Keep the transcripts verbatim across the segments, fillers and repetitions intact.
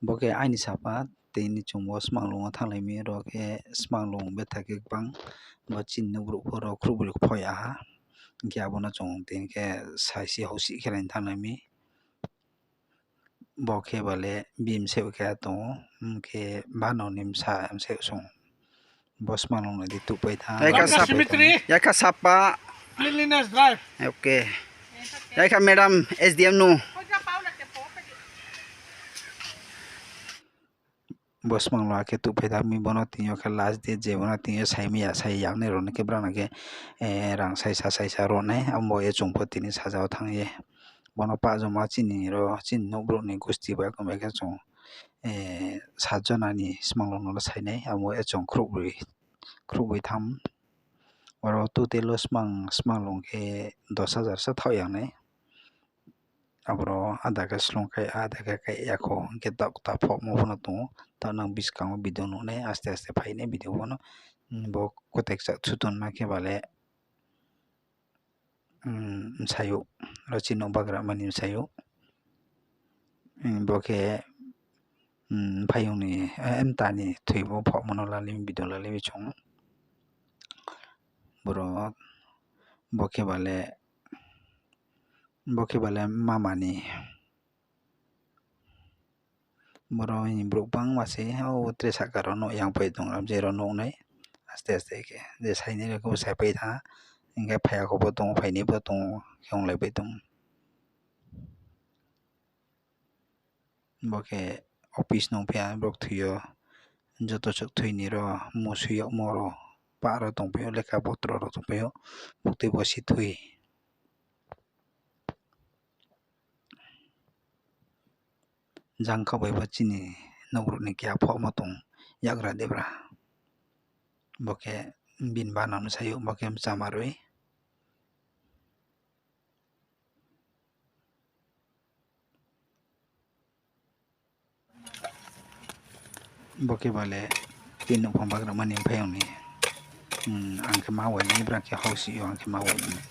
Bo khe aini sapa, tini chung bo Smanglung wo thannglai mi, ro khe Smanglung betha khe gbang, bo chini nouhbrouh pho ro khrouhbroi pho ya ha. Hing khe abo no chung tini khe saisi houhsih khe lai thannglai mi. Bo khe bale bini bsayouh khe tong ou, hing khe bano ni bsa bsayouh song. Bo Smanglung no di tuhpai tha. Yakha sapa. Cleanliness drive. Okay. Yakha madam S D M no. Bo Smanglung khe tuhpai tha mi, bono tini yo khe last date je bono tini yo sai mi ya, sai yang nai rao no khe brang no khe, rang saisa saisa ro nai, abo ye chung pho tini saja wo thanng ye. Bono pah joma chini ro, chini nouhbrouh ni gusti bai khe chung, sat jona ni Smanglung no sai nai, abo ye chung khrouhbroi tham. Oro total wo Smanglung khe dos hajar sa thaoh yang nai. Aboro ada khe slung khe, ada khe kai ya kho, hing khe taoh kta phohmo pho no tong ou. Taoh nang buskang wo video nuh nai, aste aste phai nai video pho no. Bo kotek chak thuton ma khe bale, bsayouh, ro chini nouh bagrama ni bsayouh. Bo khe, mphaiyong ni, mta ni thoimo phohmo no lalai mi, video lalai mi chung. Boro, bo khe bale, bo khe bale mama ni. Boro ni brouh bangma se, o tre sahka rao no yangpai tong ram je rao nuh nai. Aste aste khe je sainai rao khe bo saipai tha. Hing khe phai ya kho bo tong ou, phainai bo tong ou, khe onglaipai tong. Bo khe office nung phi ya, brouh thoi yo. Joto chouh thoi ni ro, musui yagmo ro, pah ro tongpai ou, lekha botro ro tongpai ou, buktui bo si thoi. Jang kha bai bo chini nouhbrouh ni keha phohmo tong, yagra debra. Bo khe bini bana no sai ou, bo khe mchama roi. Bo khe bale tini nouhphang bagrama ni mphaiyong ni, ang khe ma wai nai, brang khe houhsih yo ang khe ma wai nai.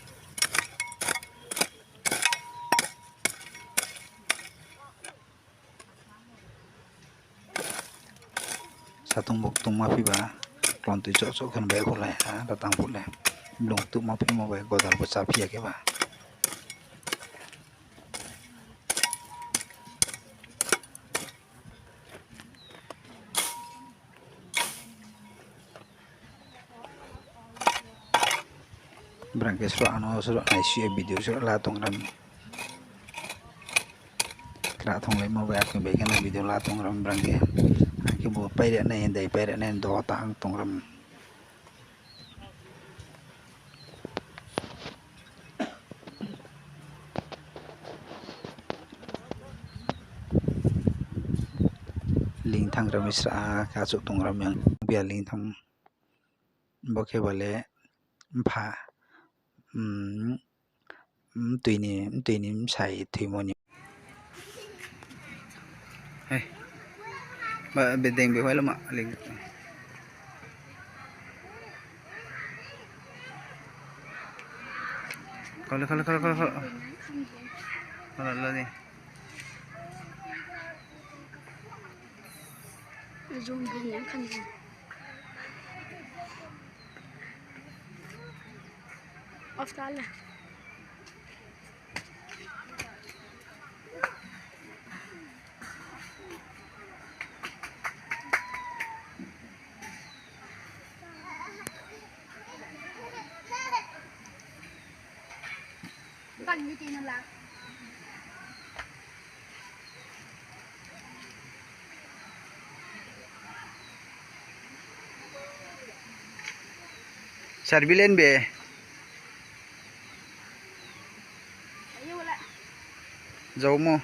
Satung bo tongma phiba, klontoi chohchoh khe bai phuh le, ha, ratang phuh le. Blung tuhma phimo bai godal bo chá phi ya khe ba. Brang khe sroh ano sroh naisi ye video sroh la tong ram. Kra thonglaimo bai akhe bai khe no video la tong ram brang khe. Akhe bo paire nai, dai paire nai, do tang tong ram. Lingthang ram sra khe achouh tong ram yang bia lingthang. Bo khe bale mpha, mtui ni, mtui ni bsai thoimo ni. Ba, bedeng be wai lama ling. Kole, kole, kole, kole, kole. Kole, kole ni. Off ta le. Sarbilen be. Jaumo.